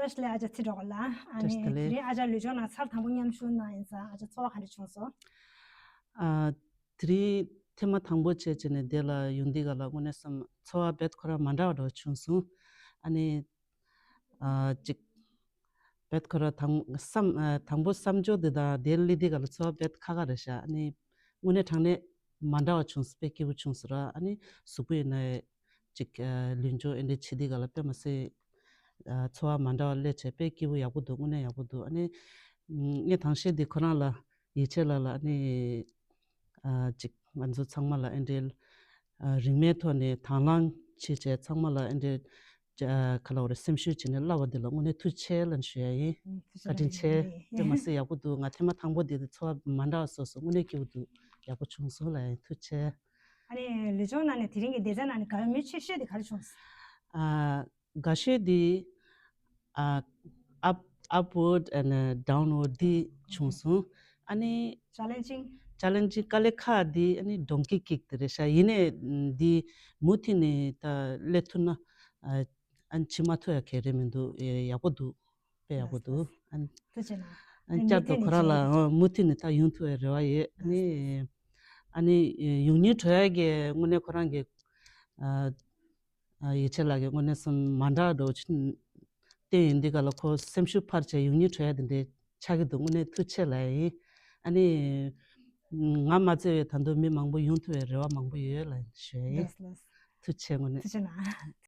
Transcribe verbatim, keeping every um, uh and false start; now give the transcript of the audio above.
བཀྲ་ཤིས་བདེ་ལེགས་ཨ་ཅག་ཚེ་སྒྲོལ་དཀར་ལགས། ཨ་ནི་བཀྲ་ཤིས་བདེ་ལེགས། དེ་རིང་ཨ་ཅག་ལུས་སྦྱོང་ནང་ཚར་དང་པོ་མཉམ་ཞུགས་གནང་ཡིན་ཙང་ཨ་ཅག་ཚོར་བ་ག་འདྲ་བྱུང་སོང་། ཨ། དེ་རིང་ཐེངས་མ་དང་པོ་བྱས་བྱས་ནས་འདི་ལ་ཡོང་འདི་ག་ལ་དངོས་གནས་བསམ་ཚོར་བ་རྦད་ཁོ་རང་མ་འདྲ་བ་འདྲ་བ་བྱུང་སོང་། ཨ་ནི། ཨ། ཅིག་རྦད་ཁོ་རང་དང་བསམ་ཨ། དང་པོ་བསམ་སྦྱོར་འདི་དང་དེ་སླེབས་འདི་ག་ལ་ཚོར་བ་རྦད་ཁག་ཁག་རེད་ཤག་ཨ་ནི་དངོས་གནས་དྲང་གནས་མ་འདྲ་བ་བྱུང་སོང་། དཔེ་སྐྱིད་པོ་བྱུང་སོང་ར། ཨ་ནི་གཟུགས་པོ་ཡིན་ན་ཅིག་ཨ། ལུས་སྦྱོང་ཨེ་འདྲ་བྱེད་འདི་ག་ལ་དཔེ་མ་སྲིད་ཨ། ཚོར་བ་མ་འདྲ་བ་སླེབས་བྱས་དཔེ་སྐྱིད་པོ་ཡག་པོ་འདུག་དངོས་གནས་ཡག་པོ་འདུག་ཨ་ནི་ངས་དང་ཤེས་འདི་ཁོ་རང་ལ་ཡིད་ཆེས་ལ་ལ་ཨ་ནི། ཨ། ཅིག་ང་ཚོ་ཚང་མ་ལ་ཨེ་འདྲའི་ཨ། རིན་མེད་ཐོག་ནས་དང་བླངས་བྱས་བྱས་ཚང་མ་ལ་ཨེ་འདྲའི་ཨ། ག་ལ་བ་རེད། སེམས་ཤུགས་བྱས་ནས་བསླབ་པ་འདི་ལ་དངོས་གནས་ཐུགས་རྗེ་ཆེ་ལབ་ཞུ་ཡ་ཡིན། ཨུམ། ཐུགས་རྗེ་བཀའ་དྲིན་ཆེ། ཆེ། དེ་མ་ཟད་ཡག་པོ་འདུག་ང་ཐེངས་མ་དང་པོ་འདི་ཚོར་བ་མ་འདྲ་བ་སོ་སོ་དངོས་གནས་སྐྱིད་པོ་འདུག་ཡག་པོ་བྱུང་སོང་ལབ་ཡ་ཡིན། ཐུགས་རྗེ་ཆེ། ཨ་ནི་ལུས་སྦྱོང་ནང་ནས་དེ་རིང་གི་སྡེ་ཚན་ནང་ནས་དགའ་པོ་མི་ཆེ་ཤོས་དེ་ག་རེ་བྱུང་སོང་། ཨ། དགའ་ཤོས་དེ། ཨ། up upward and downward དེ་བྱུང་སོང་། ཨ་ནི། challenging challenging དཀའ་ལས་ཁག་དེ་ཨ་ནི་donkey kick དེ་རེད་ཤག་ཡིན་ནའི་དེ་མུ་མཐུད་ནས་ད་སླེབས་ཐུབ་ན་ཨ། ཨ་ནི་བྱེད་མ་ཐུབ་ཡ་གང་རེད་མི་འདུག་ཡག་པོ་འདུག་དཔེ་ཡག་པོ་འདུག་ཨ་ནི། ཐུགས་རྗེ་གནང་། ཨ་ནི་བསྐྱར་དུ་ཁོ་རང་ལ་ཨ། མུ་མཐུད་ནས་ད་ཡོང་ཐུབ་པའི་རེ་བ་ཡོད། ཨ་ནི། ཨ་ནི་ཡོང་སྙིང་བྲོ་ཡ་གི་དངོས་གནས་ཁོ་རང་གི་ཨ། ཨ། ཡིད་ཆེས་ལ་གི་དངོས་གནས་སམ་མ་འདྲ་འགྲོ་ཆེན་བསྟན་ཡིན་འདི་ག་ལ་ཁོ་སེམས་ཤུགས་འཕར་བྱས་ཡོང་སྙིང་བྲོ་ཡ་དེ་འདྲའི་ཆགས་ཀྱི་འདུག་དངོས་གནས་ཐུགས་རྗེ་ཆེ་ལབ་ཡ་ཡིན། ཨ་ནི། ང་མ་བརྩི་བའི་ད་དུང་མི་མང་པོ་ཡོང་ཐུབ་པའི་རེ་བ་མང་པོ་ཡོད་ལ་ཞུ་ཡ་ཡིན། ལགས་ལགས། ཐུགས་རྗེ་ཆེ་དངོས་གནས། ཐུགས་རྗེ་གནང་།